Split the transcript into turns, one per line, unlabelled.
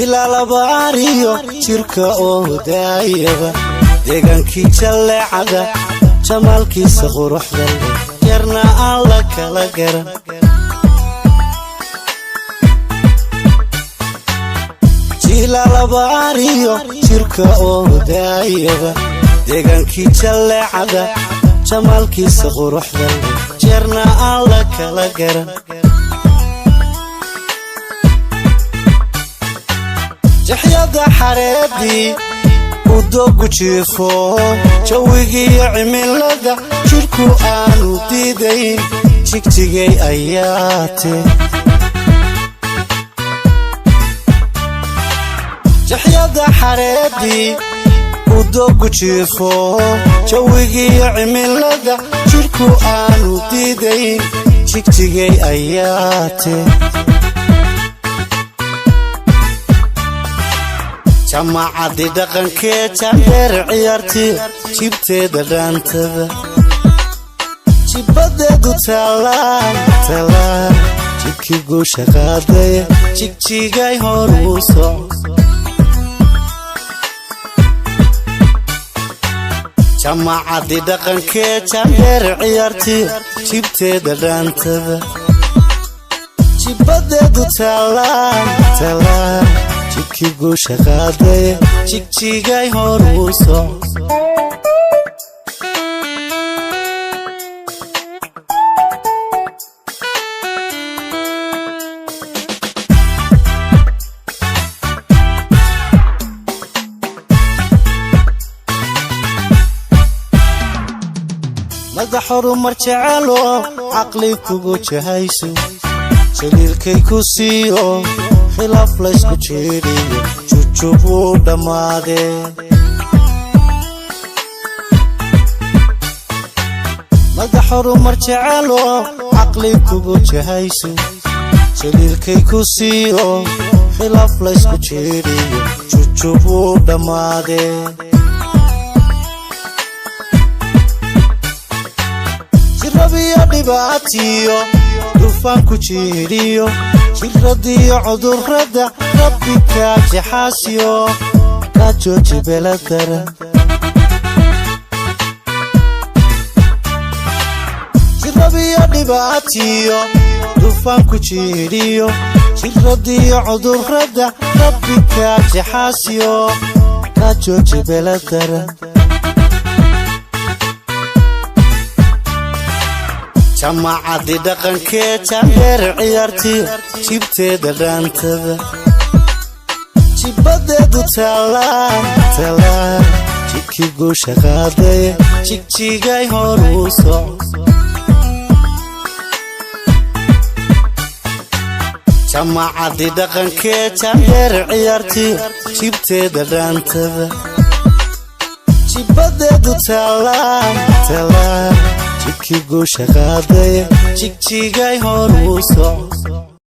Jilaalabaariyo jirka oo daayaba, deegaankii jalleecada, jamaalkiisa quruxda leh, yarna aan la kala garan. Jilaalabaariyo jirka oo daayaba, deegaankii jalleecada, jamaalkiisa quruxda leh, yarna aan la kala garan. Jaxyada xareedii udogu jiifo, jawigiiyo cimilada jidhku aanu diidayn, jigjigay ayaate. Jaxyada xareedii udogu jiifo, jawigiiyo cimilada jidhku aanu diidayn, jigjigay ayaate. Jamacadii dhaqankee, jandheer ciyaartii, jibteeda dhaantada, jibbadeedu taalaan taalaan, jibkii guusha qaadaya, jigjigay hor uu soco. Jamacadii dhaqankee, jandheer ciyaartii, jibteeda dhaantada, jibbadeedu taalaan taalaan, jibkii guusha qaadaya, jigjigay hor uu soco. Madax horumar jecelo, caqli kugu jahayso, jaliilkay ku siiyo, khilaaf laysku jeediyo, jujub wuu dhammaadee. Madax horumar jecelo, caqli kugu jahayso, jaliilkay ku siiyo, khilaaf laysku jeediyo, jujub wuu dhammaadee. Jirabiyo dhibaatiyo dufaanku jiidhiyo, jiradiyo cudurrada rabbi kaa jaxaasiyo, kaa jooji beladara. Jirabiyo dhibaatiyo dufaanku jiidhiyo, jiradiyo cudurrada rabbi kaa jaxaasiyo, kaa jooji beladara. Jamacadii dhaqankee, jandheer ciyaartii, jibteeda dhaantada, jibbadeedu taalaan taalaan, jibkii guusha qaadaya, jigjigay hor uu soco. Jamacadii dhaqankee, jandheer ciyaartii, jibteeda dhaantada, jibbadeedu taalaan taalaan, jibkii guusha qaadaya, jigjigay hor uu soco.